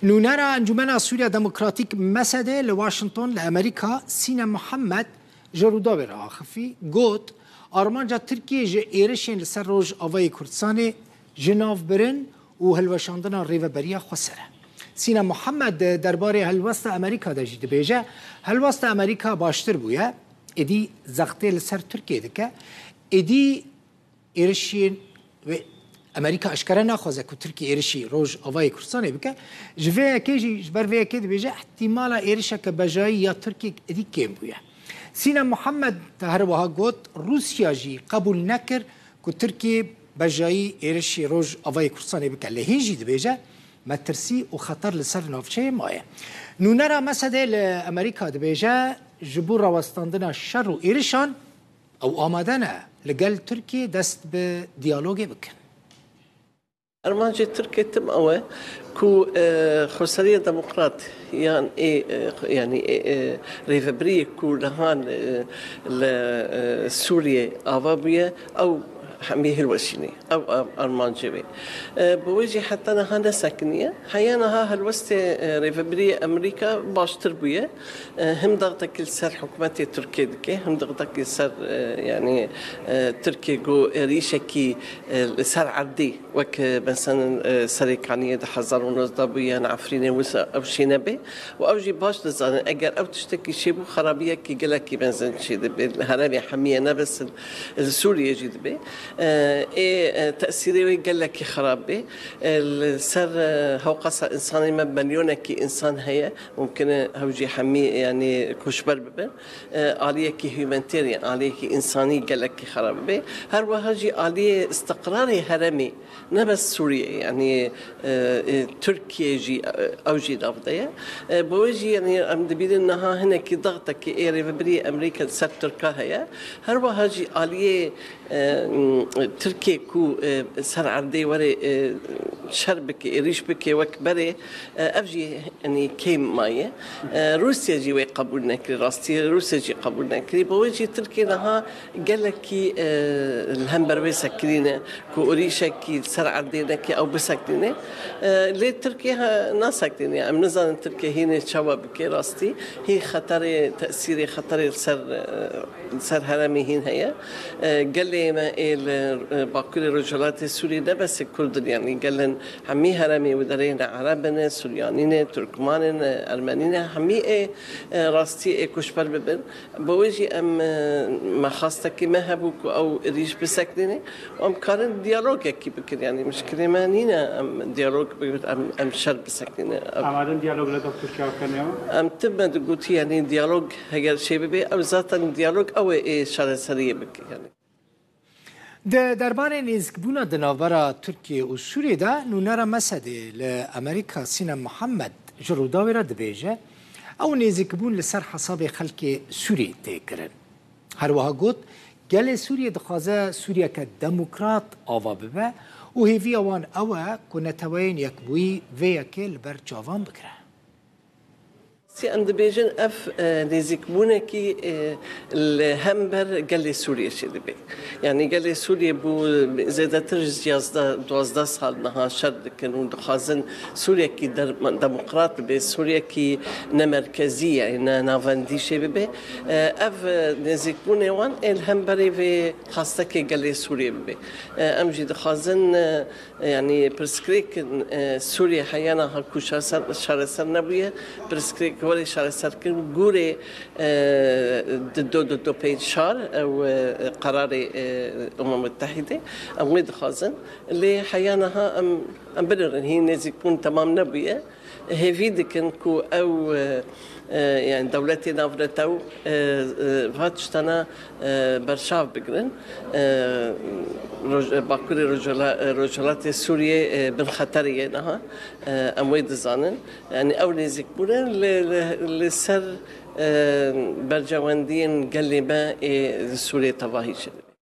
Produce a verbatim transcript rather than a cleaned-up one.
Nûnera Encûmena Sûriya Demokratîk, MSD'ê, li Washington li Amerîka, Sînem Muhammed, ji Rûdawê re axifî, got, armanca Tirkiyê ji êrişên li ser Rojavayê Kurdistanê ji nav birin û hilweşandina rêveberiya xweser e. Sînem Muhammed di derbarê helwesta Amerîka de jî dibêje, helwesta Amerîka baştir bûye, êdî zextê li ser Tirkiyê dike, êdî êrişên wê Amerîka eşkere naxwaze ku Tirkiye êrişî Rojavayê Kurdistanê bike. Ji vê yekê jî, ji ber vê yekê dibêje, îhtîmala êrişeke bejayî ya Tirkiye êdî kêm bûye. Sînem Muhammed her wiha got, Rûsya jî qebûl nekir ku Tirkiye bejayî êrişî Rojavayê Kurdistanê bike. Lê hîn jî dibêje, metirsî û xeter li ser navçeyê maye. Nûnera MSD'ê li Amerîka dibêje, ji bo rawestandina şer û êrişan, ew amade ne li gel Tirkiyê dest bi diyalogê bikin. Armancê Tirkiyê tim ew e ku, e, Xweseriya Demokrat yan ê, e, yanî ê, e, rêvebiriyê ku niha, e, li, e, Sûriyê ava bûye, ew hemî hilweşînê. Ew, ew armancê wê. E, bi wê jî heta niha nesekiniye. Heya niha helwestê, e, rêvebiriyê Amerîka baştir bûye. E, him daxtekî li ser hikûmetê Tirkiyê dike, him daxtekî li ser, e, yanî, e, Tirkiye ku êrîşekî, e, li ser erdê, wek, e, mesela, e, Serêkaniyê di hezar û nozdeh bûye, yan Efrînê wisa ew şî nebe. Û ew jî baş dizanin, eger ew tiştekî çêbû, xerabiyekî gelekî mezin çêdibe. Li herêmê hemiyê ne bes li Sûriyê jî dibe. E, ê, e, tesîrê wê gelekî xerab be. E, li ser, e, hewqasa însanê me, milyonekî însan heye. Mumkin e ew jî hemî, yanî, koçber bibin. E, aliyekî humanitarian, aliyekî însanî gelekî xerab be. Her wiha jî aliyê istiqrarê herêmê, ne bes Sûriyê, yanî, e, e, Tirkiye jî, e, ew jî nav de ye. E, bi wê jî, yanî, em dibînin niha hinekî daxtekî ê rêvebirî Amerîka li ser Tirka heye. Her wiha jî aliyê, e, m, Tirkiye ku, e, ser erdê were, e, şer bike, êrîş bike wek berê, e, ev jî, yanî, kêm maye. E, Rûsya jî wê qebûl nekirî, rastî Rûsya jî qebûl nekirî. Bi wê jî Tirkiye niha gelekî, e, li hember wê sekinîne ku êrîşekî li ser erdê neke ew bisekinîne. E, lê Tirkiye, e, nasekinîne. Em nizanin Tirkiye hînê çawa bike rastî. Hîn xeterê, tesîrê xeterê li ser, e, li ser herêmê hîn heye. E, gelê me ê li, e, Bakurê Rojhilatê Sûriyê ne bes Kurd in, yanî gelên hemî herêmê wê derê ne Ereb in, Suryanî ne, Turkman in, Ermenî ne, hemî ê, e, rastî ê koçber bibin. Bi wê jî em, e, me xastekî me hebû ku ew êrîş bisekinîne û em karin diyalogekî bikin. Yanî mişkilê me nîne em diyalog bikin, em, em şer bisekinîne. Em Amadin diyalog li gel Tirkiye bikin ya? Em tim me digotî, yanî diyalog heger çêbibe, ew zaten diyalog ew ê, ê çareseriyê bike, yanî. Di derbarê nêzîkbûna di navbera Tirkiye û Sûriyê de, nûnera MSD'ê li Amerîka Sînem Muhammed ji Rûdawê re dibêje, ew nêzîkbûn li ser hesabê xelkê Sûrî tê kirin. Her wiha got, gelê Sûriyê dixwaze Sûriyeke demokrat ava bibe û hêviya wan ew e ku Neteweyên Yekbûyî vê yekê li ber çavan bigire. Sî em dibêjin ev, e, nêzîkbûnekî, e, li hember gelê Sûriyê çêdibe. Yanî gelê Sûriyê bû zêdetir ji yazdeh, duwazdeh sal niha şer dikin û dixwazin Sûriyekî der-, demokrat bibe, Sûriyekî ne merkezî, yanî ne navendî çêbibe. E, ev, e, nêzîkbûnê wan ê li hemberê vê xastekê gelê Sûriyê bibe. E, em jî dixwazin, e, Yanî pirsgirêk, e, Sûriyê heya niha ku çareser, çareser nebûye, pirsgirêk were çareserkirin, gorê, e, di do, di do pênc çar, ew, e, qerarê, e, Umem Mutehîdê, em wê dixwazin. Lê heya niha em, em binirin, hîn nêzîkbûn temam nebûye. Hêvî dikin ku ew, e, e, yani dewletê navnetew, e, e, va tiştana, e, berçav bigirin. E, Roj-, e, Bakurê Rojhela-, e, Rojhilatê Sûriyê, e, bin xeterê ye niha. E, em wê dizanin. Yani ew nêzîkbûne li, li, li ser, e, bercewendiyên gelê me ê li Sûriyê tevahî çêdibe.